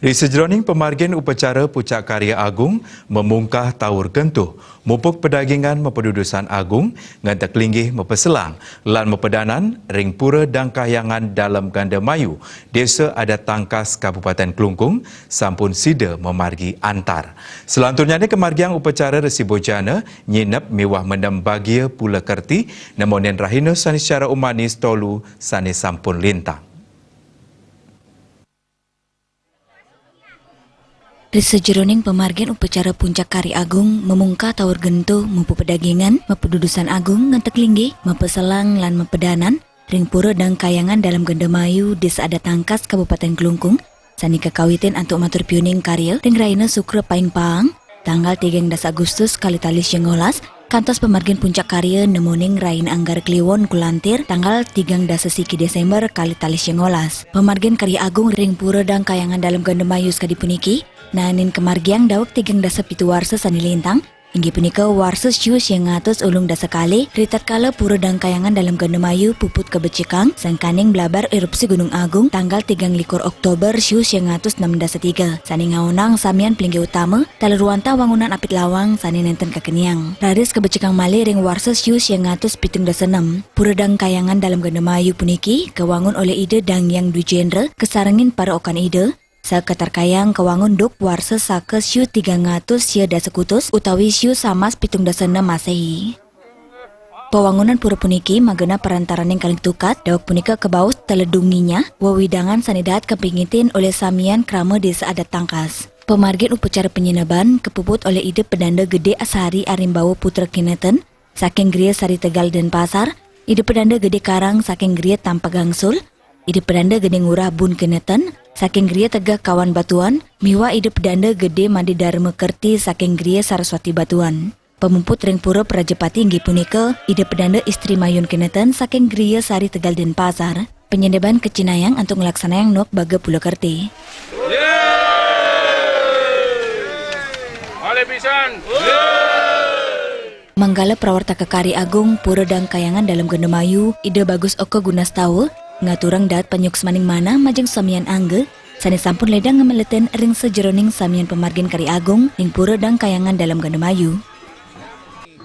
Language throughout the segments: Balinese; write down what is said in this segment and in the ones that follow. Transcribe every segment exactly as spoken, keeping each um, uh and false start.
Di sajeroning pamargin upacara Puncak Karya Agung, mamungkah taur gentuh, mupuk pedagingan mapadudusan agung, ngantek linggih mapaselang, lan mapadanan ring Pura Dang Kahyangan Dalem Gandamayu, Desa Adat Tangkas, Kabupaten Klungkung, sampun sida mamargi antar. Selanturnyané kamargiang upacara Resi Bojana, nyinep miwah mendem bagia pula kerti, nemonin rahina sané secara umanis tolu sané sampun lintang. Ri sajeroning pamargin upacara Puncak Karya Agung, mamungkah taur gentuh, mupuk pedagingan, mapadudusan agung, ngantek linggih, mapaselang lan mapadanan, ring Pura Dang Kahyangan Dalem Gandamayu, Desa Adat Tangkas, Kabupaten Klungkung, sané kakawitin antuk matur piuning karya ring rahina Sukra Paing Paang, tanggal tigang dasa Agustus kalih tali siangolas, kantos pamargin Puncak Karya nemoning rahina Anggara Kliwon Kulantir, tanggal tigang dasa siki Désémber kalih tali siangolas. Pamargin Karya Agung ring Pura Dang Kahyangan Dalem Gandamayu sakadi puniki, naenin kamargiang daweg tigang dasa pitu warsa sané lintang, inggih punika warsa siu siang atus ulung dasa kalih, ritatkala Pura Dang Kahyangan Dalem Gandamayu puput kabecikang sangkaning blabar erupsi Gunung Agung tanggal tigang likur Oktober siu siang atus nem dasa tiga, sané ngaonang samian palinggih utama, taler wantah wangunan apit lawang sané nénten kakeniang. Raris kabecikang malih ring warsa siu siang atus pitung dasa nem. Pura Dang Kahyangan Dalem Gandamayu puniki kawangun olih Ida Dang Hyang Dwijendra kasarengin para okan Ida, sakatarkayang kawangun duk warsa saka siu tigang atus sia dasa kutus utawi siu samas pitung dasa nem Maséhi. Pawangunan pura puniki magenah parantaraning kalih tukad, daweg punika kabaos taler dunginyah, wewidangan sané dahat kapingitin olih samian krama Desa Adat Tangkas. Pamargin upacara panyineban kapuput olih Ida Pedanda Gedé Asari Arimbawa Putra Kineten, saking Griya Sari Tegal Denpasar, Ida Pedanda Gedé Karang saking Griya Tampak Gangsul, Ida Pedanda Gedé Ngurah Bun Kineten, saking Griya Tegeh Kawan Batuan, miwah Ida Pedanda Gedé Madé Darma Kerti saking Griya Saraswati Batuan. Pamuput ring pura Prajapati inggih punika Ida Pedanda Istri Mayun Kineten saking Griya Sari Tegal Denpasar. Panyineban kacinayang antuk nglaksanayang nuek baga pula kerti. Malih pisan. Manggala prawartaka Karya Agung Pura Dang Kahyangan Dalem Gandamayu, Ida Bagus Oka Gunastawa, ngaturang dahat panyuksmaning manah majeng samian angga, sané sampun ledang ngameletin ring sajeroning samian pamargin Karya Agung ring Pura Dang Kahyangan Dalem Gandamayu.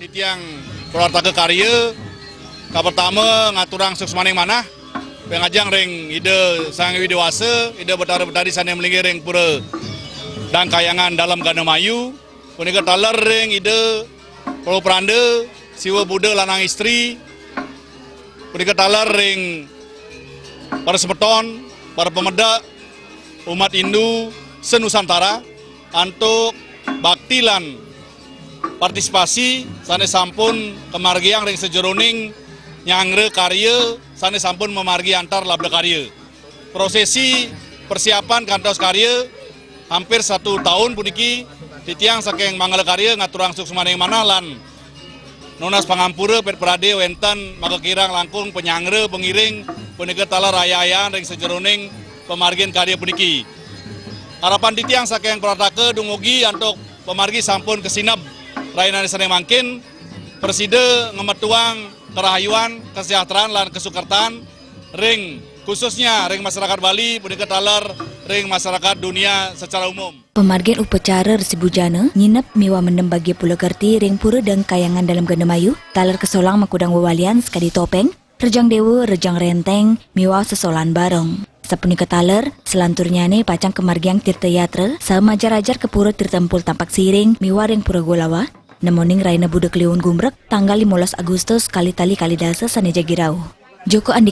Titiang prawartaka karya, kapertama ngaturang suksmaning manah, pangajeng ring Ida Sang Hyang Widhi Wasa, Ida Betara Betari sané malinggih ring Pura Dang Kahyangan Dalem Gandamayu, punika taler ring Ida Prabu Pranda, Siwa Buddha Lanang Istri, punika taler ring para semeton, para pamedek, umat Hindu senusantara, antuk bakti lan partisipasi sané sampun kamargiang ring sajeroning nyangra karya sané sampun mamargi antar labda karya. Prosesi persiapan kantos karya hampir satu tahun puniki, titiang saking Manggala Karya ngaturang suksmaning manah lan nunas pangampura pit pradé wénten makakirang langkung panyangra pangiring punika taler aya-ayaan ring sajeroning pamargin karya puniki. Harapan titiang saking prawartaka dumugi antuk pamargi sampun kasineb rahinané sané mangkin, prasida ngametuang karahayuan, kasejahteraan lan kasukertan ring, khususnya ring masyarakat Bali punika taler ring masyarakat dunia secara umum. Pamargin upacara Resi Bujana nyineb miwah mendem bagia pula kerti ring Pura Dang Kahyangan Dalem Gandamayu, taler kasolang makudang wewalian sakadi topéng, rejang déwa, rejang rénténg, miwah sesolan barong. Sapunika taler, selanturnyané pacang kamargiang tirta yatra, saha majar-ajar ka Pura Tirta Empul Tampak Siring, miwah ring Pura Gua Lawah, nemoning rahina Buda Kliwon Gumbreg, tanggal limolas Agustus kalih tali kalih dasa sané jagi rauh. Joko Andika